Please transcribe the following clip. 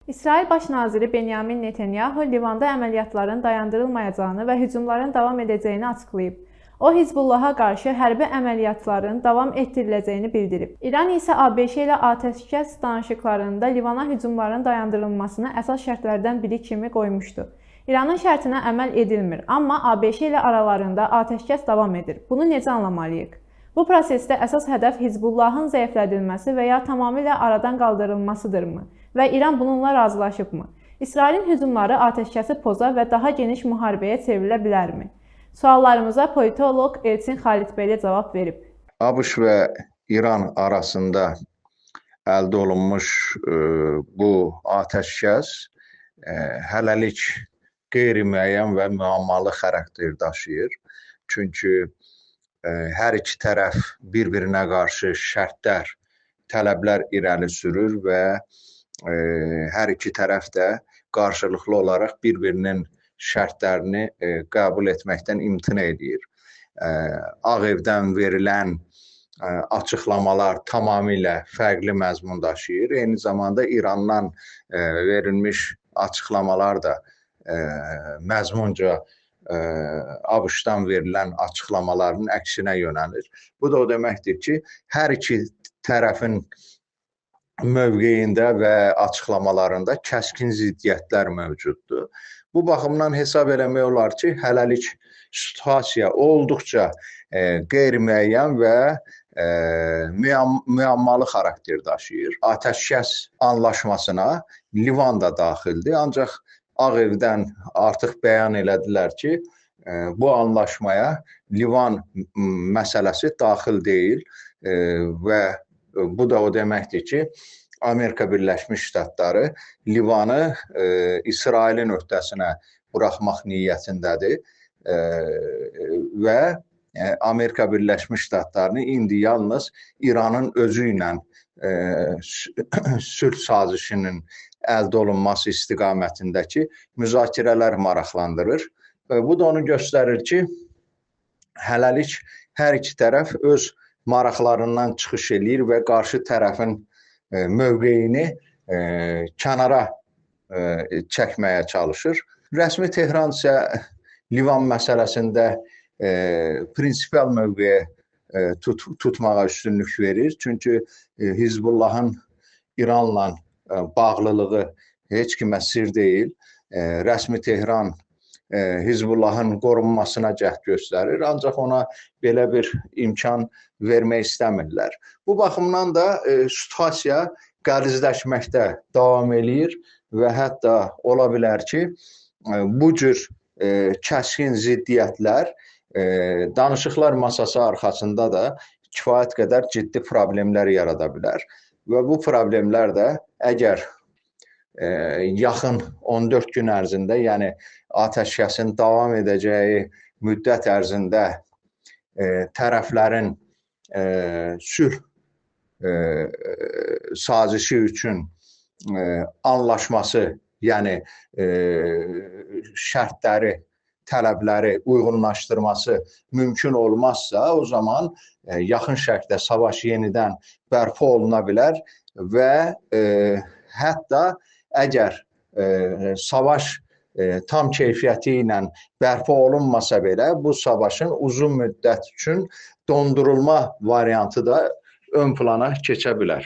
İsrail Baş naziri Benyamin Netanyahu Livanda əməliyyatların dayandırılmayacağını və hücumların davam edəcəyini açıqlayıb. O, Hizbullaha qarşı hərbi əməliyyatların davam etdiriləcəyini bildirib. İran isə ABŞ ilə atəşkəs danışıqlarında Livana hücumların dayandırılmasını əsas şərtlərdən biri kimi qoymuşdu. İranın şərtinə əməl edilmir, amma ABŞ ilə aralarında atəşkəs davam edir. Bunu necə anlamalıyıq? Bu prosesdə əsas hədəf Hizbullahın zəiflədilməsi və ya tamamilə aradan qaldırılmasıdırmı? Və İran bununla razılaşıbmı? İsrailin hücumları atəşkəsi poza və daha geniş müharibəyə çevrilə bilərmi? Suallarımıza politoloq Elçin Xalidbeyli cavab verib. ABŞ və İran arasında əldə olunmuş bu atəşkəs hələlik qeyri-müəyyən və müəmmalı xarakter daşıyır. Çünki hər iki tərəf bir-birinə qarşı şərtlər, tələblər irəli sürür və hər iki tərəf də qarşılıqlı olaraq bir-birinin şərtlərini qəbul etməkdən imtina edir. Ağ Evdən verilən açıqlamalar tamamilə fərqli məzmun daşıyır. Eyni zamanda İrandan verilmiş açıqlamalar da məzmunca ABŞ-dan verilən açıqlamaların əksinə yönəlir. Bu da o deməkdir ki, hər iki tərəfin mövqeyində və açıqlamalarında kəskin ziddiyyətlər mövcuddur. Bu baxımdan hesab eləmək olar ki, hələlik situasiya olduqca qeyri-müəyyən və müəmmalı xarakter daşıyır. Atəşkəs anlaşmasına Livan da daxildir, ancaq Ağ Evdən artıq bəyan elədilər ki, bu anlaşmaya Livan məsələsi daxil deyil və bu da o deməkdir ki, Amerika Birləşmiş Ştatları Livanı İsrailin öhdəsinə buraxmaq niyyətindədir və Amerika Birləşmiş Ştatlarını indi yalnız İranın özü ilə sülh sazişinin əldə olunması istiqamətindəki müzakirələr maraqlandırır. Bu da onu göstərir ki, hələlik hər iki tərəf öz maraqlarından çıxış eləyir və qarşı tərəfin mövqeyini kənara çəkməyə çalışır. Rəsmi Tehran isə Livan məsələsində prinsipial mövqeyə tutmağa üstünlük verir. Çünki Hizbullahın İranla bağlılığı heç kimə sir deyil. Rəsmi Tehran Hizbullahın qorunmasına cəhd göstərir, ancaq ona belə bir imkan vermək istəmirlər. Bu baxımdan da situasiya qəlizləşməkdə davam eləyir və hətta ola bilər ki, bu cür kəskin ziddiyyətlər danışıqlar masası arxasında da kifayət qədər ciddi problemlər yarada bilər. Və bu problemlər də əgər yaxın 14 gün ərzində, yəni atəşkəsin davam edəcəyi müddət ərzində tərəflərin sülh sazişi üçün anlaşması, yəni şərtləri, tələbləri uyğunlaşdırması mümkün olmazsa, o zaman yaxın şərqdə savaş yenidən bərpa oluna bilər və hətta əgər savaş tam keyfiyyəti ilə bərpa olunmasa belə, bu savaşın uzun müddət üçün dondurulma variantı da ön plana keçə bilər.